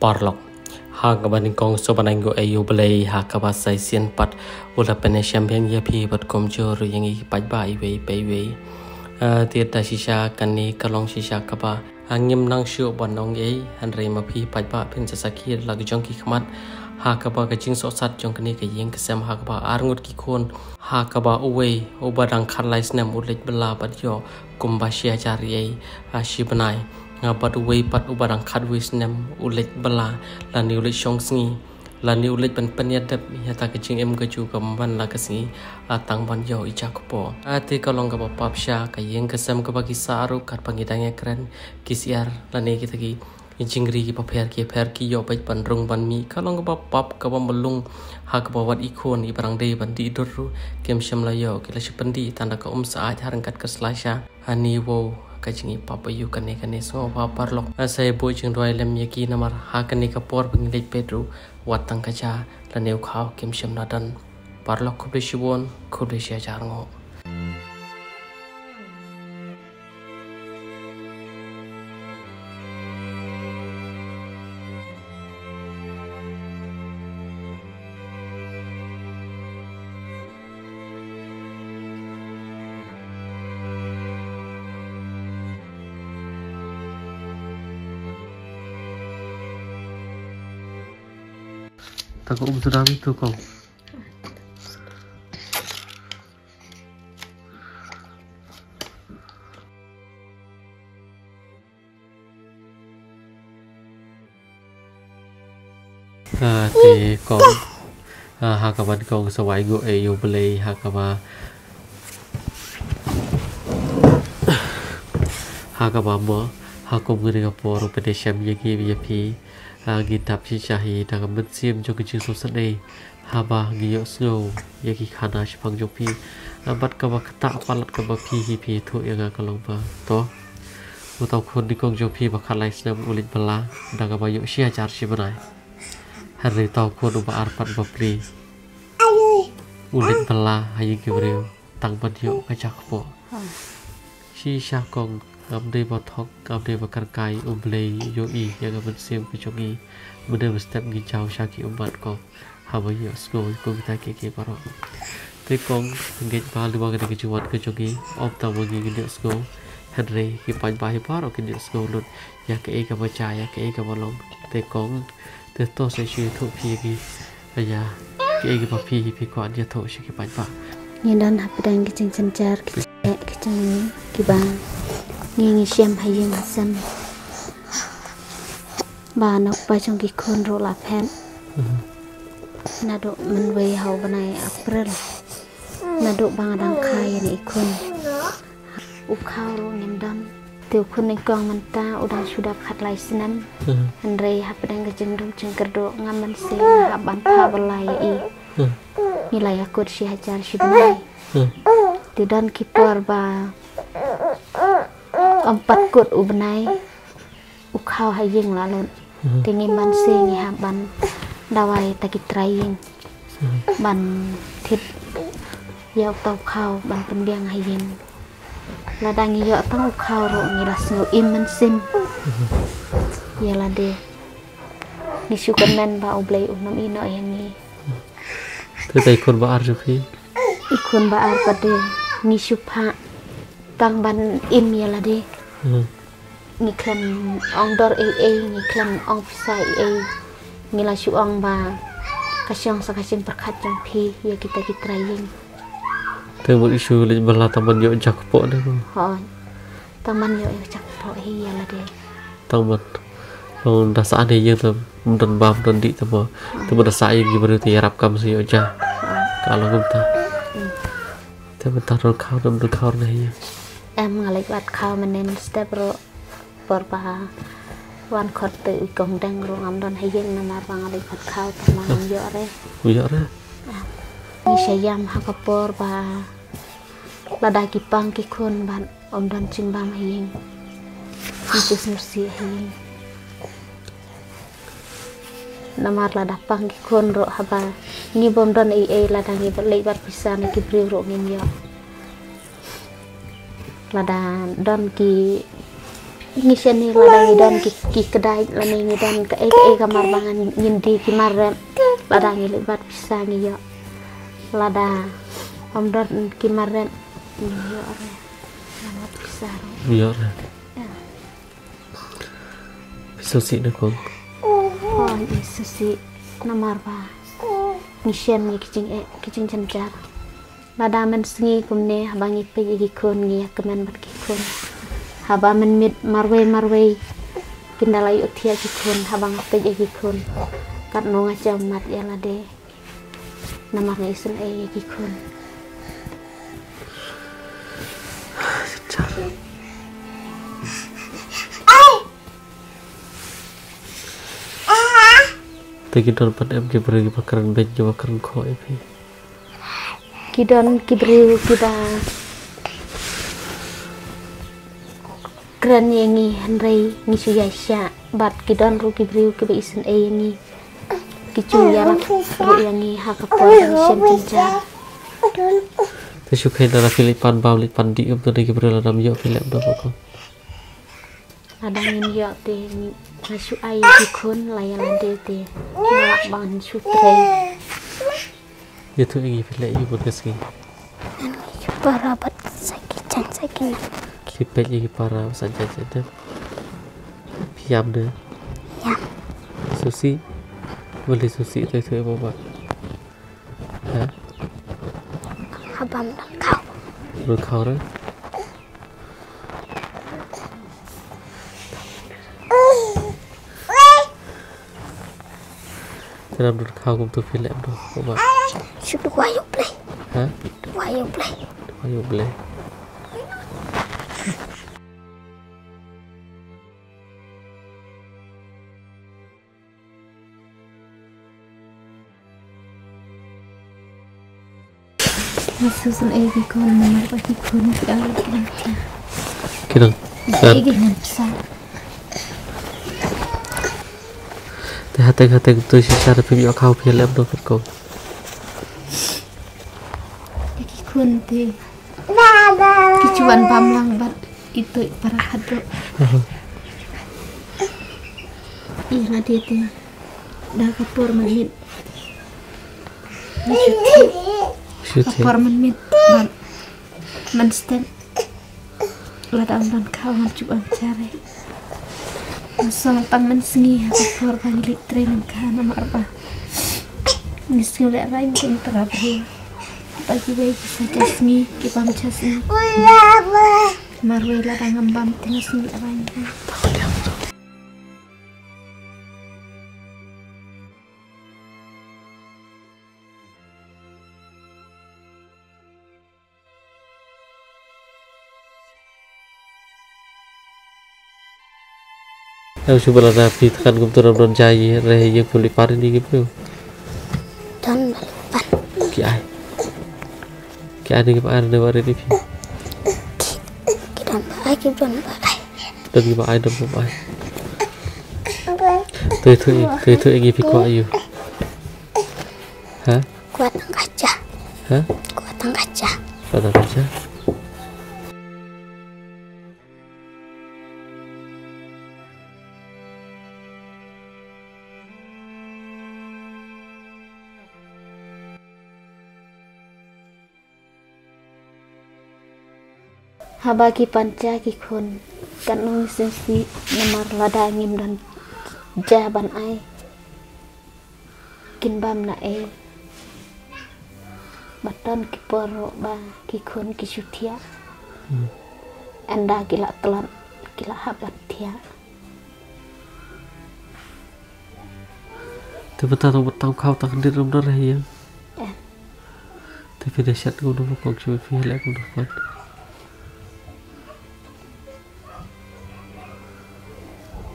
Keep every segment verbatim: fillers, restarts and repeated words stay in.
Paralok. Ha kaba nyngkong sngewbha ban ai nguh ïa U Blei ha kaba sa shisien pat u la pynïashem biang ïa phi bad kumjuh ruh ïa ngi ki paidbah iwei pa iwei. Ah, te da shisha kane ka long shisha kaba, ah, ngim nang shuh ban ong ei, hynrei ma phi paidbah phin sa sakhi da la ka jong ki khmat ha kaba ka jingsohsat jong kane ka ïing ka sem ha kaba ar ngut ki khun, ha kaba uwei uba dang khatlai snem u leit bylla bad ïoh kumba shi hajar ei, ah, shi bnai. Nga bad uwei pat uba dang khatwei snem u leit bylla, lane u leit shong sngi, lane u leit ban pynïadep ïa ta ka jingim kajuh ka man la ka sngi, ah, tang ban ïoh i jakpoh. Ah, te ka long kaba pap sha ka ïing ka sem kaba ki sah ruh katba ngi dang ïakren, ki syiar lane kita ki jingri kiba pher ki pher ki ïoh beit ban rung ban mih. Ka long kaba pap kaba mlung ha kaba wat i khun iba dang dei ban dih dur ruh kim shym la ïoh, ki la shu pyndih tang da ka um syaid ha ryngkat ka sla sha. Ani wow, ka jingïapap aiu kane kane sngewbha paralok. Sa ïa buh jingduwai lem ïa ki namar ha kane ka por ba ngi leit peit ruh wat tang ka ja lane u khaw kim shym la don. Paralok khublei shibun, khublei shi hajar nguh. Ta ka um tu dami tu kong. Ah, te kong. Ah, ha kaba nyngkong sa wai nguh ïa U Blei ha kaba, ha kaba mo, ha kum kane ka por u pynïashem ïa ngi ïa phi. Ah, ngi dap shisha hi da ka mynsiem jong ka jingsngewsynei haba ngi ïohsngew ïa ki khana shaphang jong phi. Ah, bad kaba ktah palat kaba phi hi phi ïathuh ïa nga ka long ba to, uta u khun nyngkong jong phi ba khatlai snem u leit bylla da kaba ïoh shi hajar shi bnai. Hynrei uta u khun uba ar pat ba plie u leit bylla ha ïing ki briew tang ban ïoh ka jakpoh. Shisha kong, ngam dei ba thok, ngam dei ba kyrkai, U Blei u ïohi ïa ka mynsiem ka jong ngi. Mynta mynstep ngi jaw sha ki ummat kong haba ïohsngew ïa kita kiei kiei baroh. Te kong, ngeit ba lyngba kane ka jingwan ka jong ngi, ym tang ma ngi ngin ïohsngew, hynrei ki paidbah hi baroh kin ïohsngew lut ïa kaei kaba jia, ïa kaei kaba long. Te kong, te to sa shu ïathuh phi ïa ki, ïa kiei kiba phi hi phi kwah ïathuh sha ki paidbah. Ngi don hapdeng ki jingsynshar ki jingeh ki jong ngi kiba ngi ngi shem ha ïing ha sem. Ba na u kpa jong ki khun ruh la phet. Naduh mynwei ha u bnai April. Naduh ba nga dang kha ïa i khun. U khaw ruh ngim don. Te u khun nyngkong mynta u dang shu dap khatlai snem. Hynrei hapdeng ka jingduk jingkyrduh ngam mynsiem nga hap ban phah bylla ïa i. Ngi la ïakut shi hajar shi bnai. Te don ki por ba ym pat kut u bnai. U khaw ha ïing la lut. Te ngi man se ngi hap ban dawai ta ki trai ïing. Ban thied ïa uta u khaw ban pynbiang ha ïing. Lada ngi ïoh tang u khaw ruh ngi la sngew im mynsiem. Ïa lade ngi shu kyrmen ba U Blei un ym ïehnoh ïa ngi. Te ta i khun ba ar jong phi? I khun ba ar pat de ngi shu phah tang ban im ïa lade. Ngi khlem ong dor ei ei, ngi khlem ong pisa ei ei. Ngi la shu ong ba ka shong sa ka jingpyrkhat jong phi ïa kita ki trai ïing. Te mut i shu leit bylla tang ban ïoh jakpoh ne ko? Hooid. Tang ban ïoh jakpoh hi ïa lade. Tang ban. Long da sah ne ïing te ym don bam don dih te mo. Te mut da sah ïing ki briew te ïarap kam sa ïoh ja. Ka long kumta. Te mynta don khaw, don khaw ne ïing. Em, nga leit wad khaw mynne mynstep ruh. Por ba wan khot te u kong deng ruh ngam don ha ïing namar ba nga leit wad khaw te ma ngam ïoh re. Ym ïoh re. Ngi sha ïam ha ka por ba lada ki pang ki khun ban ym don jingbam ha ïing. Ngi ju sngewsih ha ïing. Namar lada pang ki khun ruh haba ngi bym don ei ei, lada ngi leit wad pisa na ki briew ruh ngim ïoh. Lada don ki Ngi shen ni lada ngi don ki, ki kdai lane ngi don kaei kaei ka mar ba ngan ngin die ki mar rep. Lada ngi leit bat pisa ngi ïoh. Lada ym don ki mar rep ngi ïoh re. Ngan bat pisa re. Ïoh re. Ïa. Phi sngewsih ne kong? Oh, ngi sngewsih namar ba ngi shem ïa ki jingeh, ki jingjynjar. Lada mynsngi kumne haba ngi peit ïa ki khun ngi ïa kmen bad ki khun. Haba mynmiet marwei marwei kin da la ïohthiah ki khun haba nga peit ïa ki khun. Katno nga jam mat ïa lade. Namar nga isynei ïa ki khun. Te ki don pat em ki briew kiba kren beiñ kiba kren khoh ïa phi? Ki don ki briew kiba kren ïa ngi hynrei ngi shu ïaishah bad ki don ruh ki briew kiba isynei ïa ngi. Ki ju ïarap ruh ïa ngi ha ka por ba ngi shem jynjar. Te shu kheiñ lada phi leit pan bam leit pan dih kumto na ki briew lada ym ïoh phi leh kumno ba kong? Lada ngin ïoh te ngi, nga shu ai ïa ki khun la ïa lade te nga lah ban shu trei. Ïathuh ïa ngi phi leh aïu bad ka sngi? Ngi ïa para bad sa ki jan sa ki nang. Phi peit ïa ki para bad sa jan sa ki nang. Phi ïam ne? Ïam. Sngewsih. Balei sngewsih te ïathuh ïa phi ba? Ha? Haba ym don khaw. Ym don khaw re? Te lada ym don khaw kumto phi leh kumno? Shu duwai ïa U Blei. Ha? Duwai ïa U Blei. Duwai ïa U Blei. Nga sngewsih ïa ki khun namar ba ki khun ki dang, ki dang, ki dang, ki dang, ki dang pisa. Te hateng hateng to shisha da phim ïoh khaw phi lem do phi ko. Ïa ki khun te ki ju wan bam lang bad ito i para haduh. Ïa nga te te da ka por mynmiet. Shu te. Ka por mynmiet bad mynstep. Lada ym don khaw ngam ju ïoh jare. Nga sngewthuh mynsngi ha ka por ba ngi leit trei lyngkha namar ba ngi sngewlehrain kum trai briew. Ba kiwei ki sa jia sngi, ki bam jia sngi. Marwei lada ngam bam te nga sngewlehrain. Em shu ba lada phi thngan kumto ym don jai re ïa phi leit pan ïa ki briew. Don ba leit pan. Ki ai. Ki ai ne kim ai ne ba rit ïa phi. Ki, ki don ba ai, ki don ba ai. Don kiba ai, don kiba ai. Te ïathuh, te ïathuh ïa ngi phi kwah aïu? Ha? Kwah tang ka ja. Ha? Kwah tang ka ja. Kwah tang ka ja. Haba ki pan ja ki khun, katno ngi sngewsih namar lada ngim don ja ban ai, kin bam na ei? Ba don ki por ruh ba ki khun ki shu thiah. Hmm. Ynda ki la tlot ki la hap ban thiah. Te mynta tang, tang khaw tang khyndiat ruh ym don re ïa. Em. Te phi da shet kumno ba kong, shu phi leh kumno pat?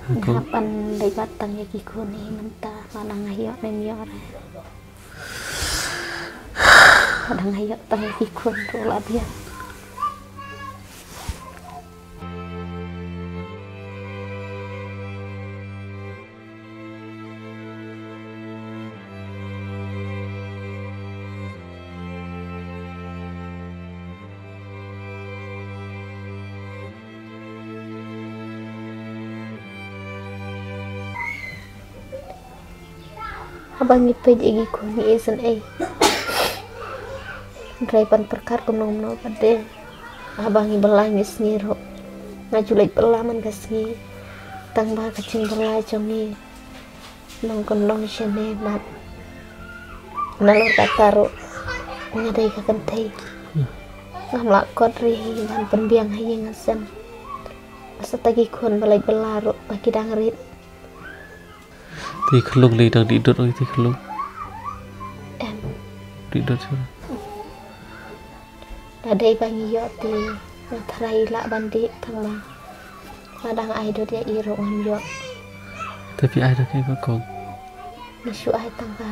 Ha, kong. Nga hap ban dei bat tang ïa ki khun hi mynta, lada nga ïoh ne ym ïoh re. Lada nga ïoh tang ïa ki khun ruh la biang. Haba ngi peit ïa ki khun ngi isynei. Hynrei ban pyrkhat kumno kumno pat de. Haba ngi bylla ngi sngi ruh. Nga ju leit bylla man ka sngi. Tang ba ka jingbylla jong ngi nang kynlong shane mat. Nalor kata ruh nga dei ka kynthei. Ngam lah kot ri hi ban pynbiang ha ïing ha sem. Sa ta ki khun ba leit bylla ruh ba ki dang rit. Te khlung lei dang dih dot ong te khlung. Em. Dih dot sha. Da dei ba ngi ïoh te nga trai lah ban dih tang ba nga dang ai dot ïa i ruh ngam ïoh. Te phi ai da kaei ba kong? Nga shu ai tang ka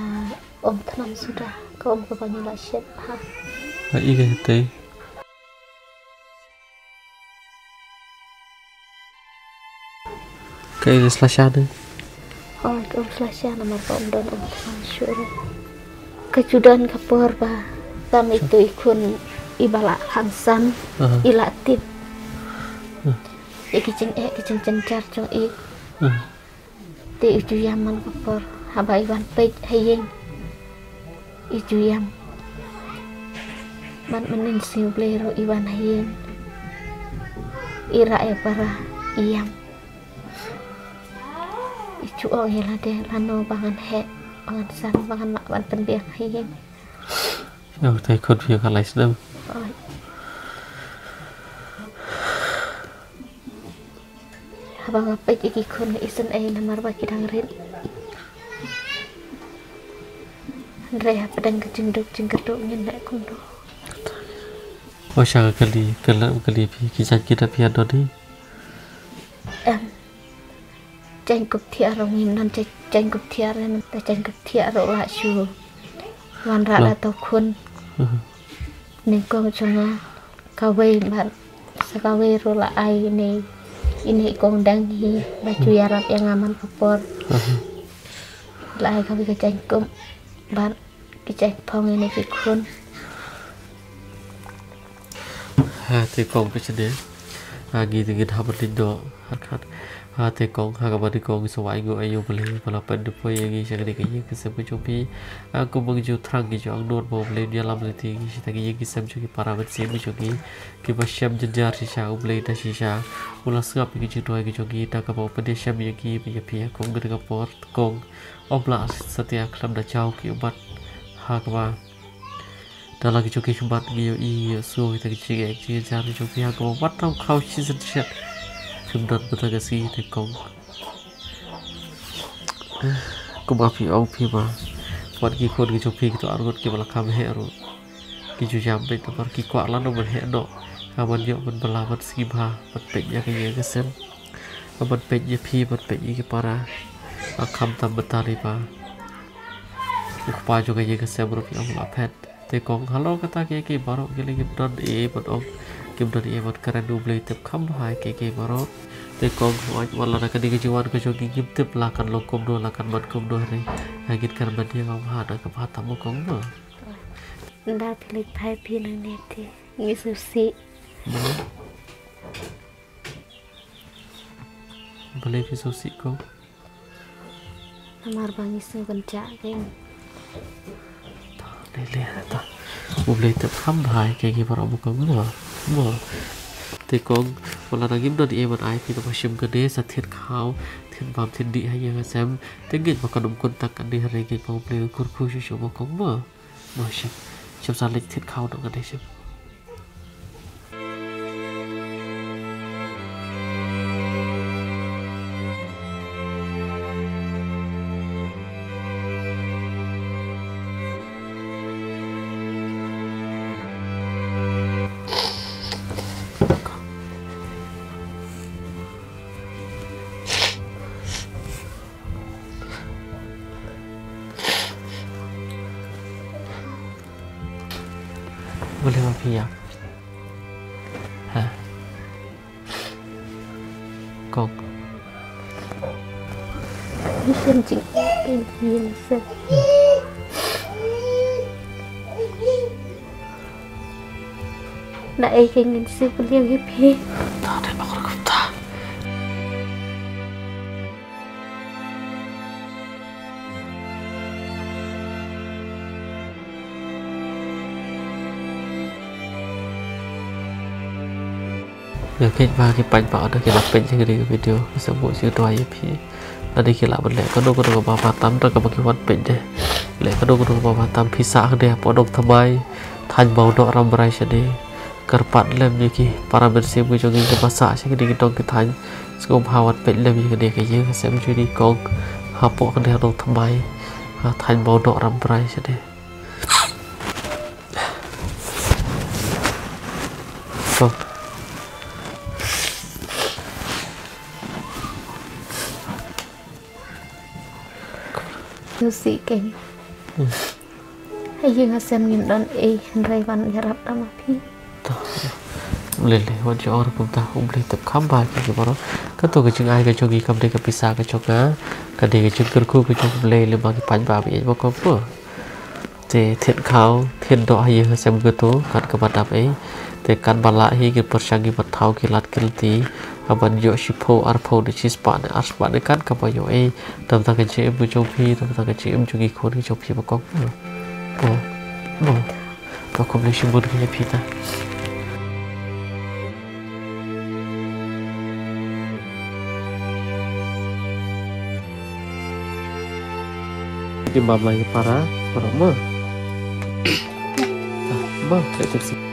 um thnam suda, ka um kaba ngi lah shet ha. Ba i ka te. Kaei ne slasha ne? Oh, ka um slasha namar ka um don um thnam shuh ruh. Ka ju don ka por ba kam itu i khun i ba la khang san, aha, i la tip. Hmm. Ïa ki jingeh ki jingjynjar jong i. Hmm. Te i ju ïam man ka por haba i wan peit ha ïing. I ju ïam. Bad mynnin sngi U Blei ruh i wan ha ïing. I rah ïa para i ïam. I ju ong ïa lade lano ba ngan heh, ba ngan san, ba ngan lah ban pynbiang ha ïing. Ïa, te khun phi ka lai snem. Oi. Haba nga peit ïa ki khun nga isynei namar ba ki dang rit. Hynrei hapdeng ka jingduk jingkyrduh ngin leh kumno. O sha ka kali, ka la kali phi ki jait ki da phi ha don hi. Em. Jaiñ kup thiah ruh ngim don jaiñ, jaiñ kup thiah ruh, da jaiñ kup thiah ruh la shu wanrah da to khun. Mhm. Nyngkong jong nga kawei bad sa kawei ruh la ai ine, ine i kong dang hi ba ju ïarap ïa nga man ka por. Mhm. La ai kawei ka jaiñ kup bad ki jaiñ phong ine ki khun. Ha te kong phi shane. Ha ngi te ngin hap ban leit noh. Har khat. Ha te kong, ha kaba te kong sa wai nguh ïa U Blei ba la pynduh poi ïa ngi sha kane ka ïing ka sem ka jong phi. Ha kumba ngi ju thrang ngi ju angnud ba U Blei un ïalam lynti ïa ngi sha kane ka ïing ka sem jong ki para mynsiem jong ngi. Kiba shem jynjar shisha U Blei da shisha u la sngap ïa ki jingduwai ki jong ngi da kaba u pynïashem ïa ngi ba ïa phi ha kum kane ka por kong. Ym lah satia khlem da jaw ki ummat ha kaba da la ki jong ki khmat ngi ïohi ïohsngew kita ki jingeh jingjar ki jong phi ha kaba wat tang khaw shisien shet. Phim don mynta ka sngi te kong. Kumba phi ong phi ba wat ki khun ki jong phi kito arngut kiba la kham heh ruh ki ju ïam beit namar ki kwah lano ban heh noh. Ka ban ïoh ban bylla ban sngi bha ban peit ïa ka ïing ka sem, ka ban peit ïa phi ban peit ïa ki para. Ba khamtam mynta ri ba u kpa jong ka ïing ka sem ruh phi ong la phet. Te kong halor kata kiei kiei baroh ki la ngim don ei ei ban ong, ngim don ei ei ban kren, U Blei tip kham bha ïa kiei kiei baroh. Te kong wat la na kane ka jingwan ka jong ngi ngim tip la kan long kumno la kan ban kumno hynrei ha ngin kyrmen ïa nga bha na ka bha tam mo kong mo. Nda phi leit phai phi nangne te ngi sngewsih. Balei? Balei phi sngewsih kong? Namar ba ngi sngew kynjah kein. Lei lei ta. U Blei tip kham bha ïa kiei kiei baroh mo kong mo. Mo. Te kong, wat la na ngim don ei ei ban ai phi te ba shim kane sa thied khaw thied bam thied dih ha ïing ha sem. Te ngeit ba kan ym kumta kane hynrei ngeit ba U Blei u kyrkhu shuh shuh mo kong mo. Mo shim. Shim sa leit thied khaw noh kane shim. Balei ma phi ïap? Ha? Kong. Ngi shem jingeh ïa ngi ngi shem. Na ei kein ngin shu pynïeng ïa phi. Ta dei ba kyrkhu ta. Nga kit ba ki paidbah da ki la peit ïa kane ka video, nga sngewbha sngewthuh ïa phi. Lada ki lah ban leh kano kano kaba bha tam da kaba ki wan peit de. Leh kano kano kaba bha tam phi sah hangne hapoh Nongthymmai, thaiñ Mawdoh Rambrai shane. Kyrpad lem ïa ki para mynsiem ki jong ngi kiba sah sha kine ki dong ki thaiñ. Sngewbha wan peit lem ïa kane ka ïing ha sem jong i kong hapoh kane ha Nongthymmai, ha thaiñ Mawdoh Rambrai shane. Kong. Ïohsih kein. Hmm. Ha ïing ha sem ngim don ei, hynrei wan ïarap da ma phi. To. Ym lei lei, wat ju ong kumta, U Blei u tip kham bha ïa ki baroh. Kato ka jingai ka jong ngi kam dei ka pisa ka jong nga. Ka dei ka jingkyrkhu ka jong U Blei lyngba ki paidbah ba ïeit ba kongpur. Te thied khaw thied doh ha ïing ha sem kato kat kaba dap ei. Te katba lah hi ki pyrshang ki ban thaw ki lad ki lynti, ha ban ïoh shiphew arphew ne shispah ne arspah ne kat kaba ïoh ei. Tam tang ka jingim ka jong phi, tam tang ka jingim jong ki khun ki jong phi ba kongpur. Mo. Mo. Ba khublei shibun ïa phi ta. Ki bam lai para, para mo. Mo, ka ita si.